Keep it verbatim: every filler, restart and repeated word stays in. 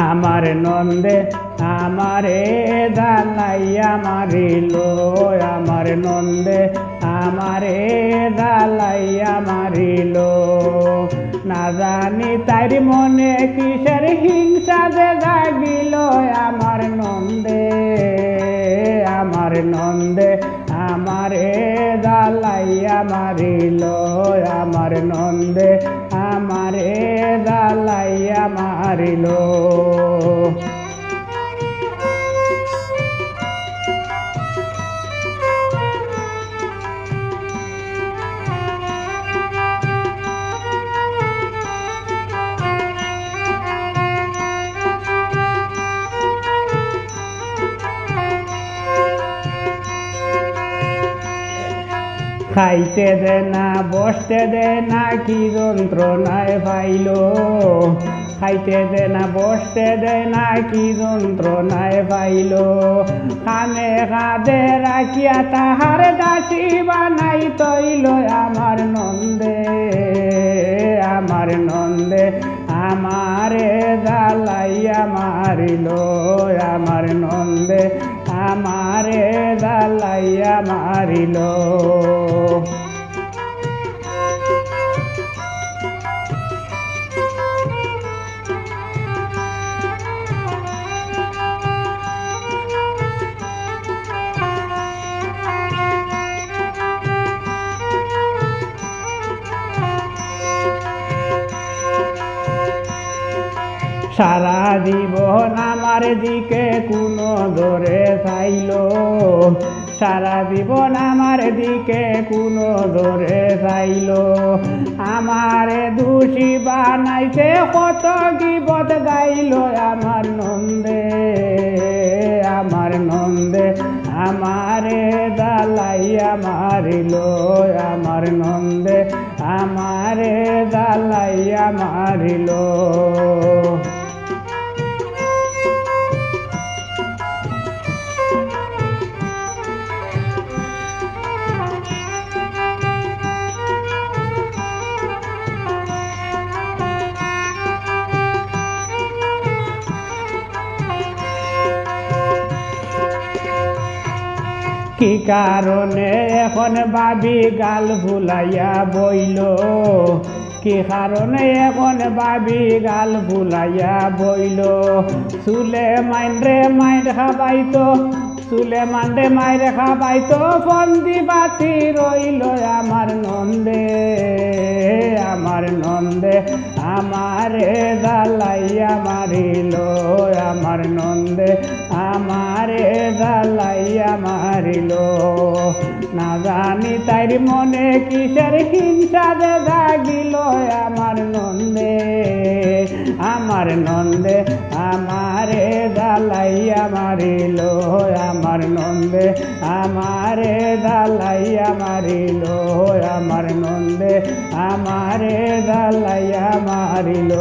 আমার নন্দে আমারে জ্বালাইয়া মারিল, আমার নন্দে আমারে জ্বালাইয়া মারিল। না জানি তাইর মনে কিসের হিংসা যে জাগিল, আমার নন্দে, আমার নন্দে আমারে জ্বালাইয়া মারিল, আমার নন্দে আমারে জ্বালাইয়া মারিল। খাইতে দে না, বসতে দে না, কি যন্ত্রণায় পাইল। খাইতে দে না, বসতে দে না, কি যন্ত্রণায় পাইল। কানে কাঁধে রাখিয়া তাহার দাসী বানাই তইল। আমার নন্দে, আমার নন্দে আমারে জ্বালাইয়া মারিল, আমার নন্দে আমারে জ্বালাইয়া মারিল। সারা জীবন আমার দিকে কুনজরে চাইল, সারা জীবন আমার দিকে কুনজরে চাইল। আমারে দোষী বানাইছে, কত গিবত গাইল। আমার নন্দে, আমার নন্দে আমারে জ্বালাইয়া মারিল, আমার নন্দে আমারে জ্বালাইয়া মারিল। কি কারণে এখন ভাবি গাল ফুলাইয়া বইল? কি কারণে এখন ভাবি গাল ফুলাইয়া বইল? সুলেমান রে মাইর খাবাইতো, সুলেমান রে মাইর খাবাইতো, ফন্দি বাতি রইল। আমার নন্দে, আমার নন্দে আমারে জ্বালাইয়া মারিল, আমার নন্দে আমারে জ্বালাইয়া মারিল। না জানি তাইর মনে কিসের হিংসা যে জাগিল। আমার নন্দে, আমার নন্দে আমারে জ্বালাইয়া মারিল, আমার নন্দে আমারে জ্বালাইয়া মারিল, আমার নন্দে আমারে জ্বালাইয়া মারিল।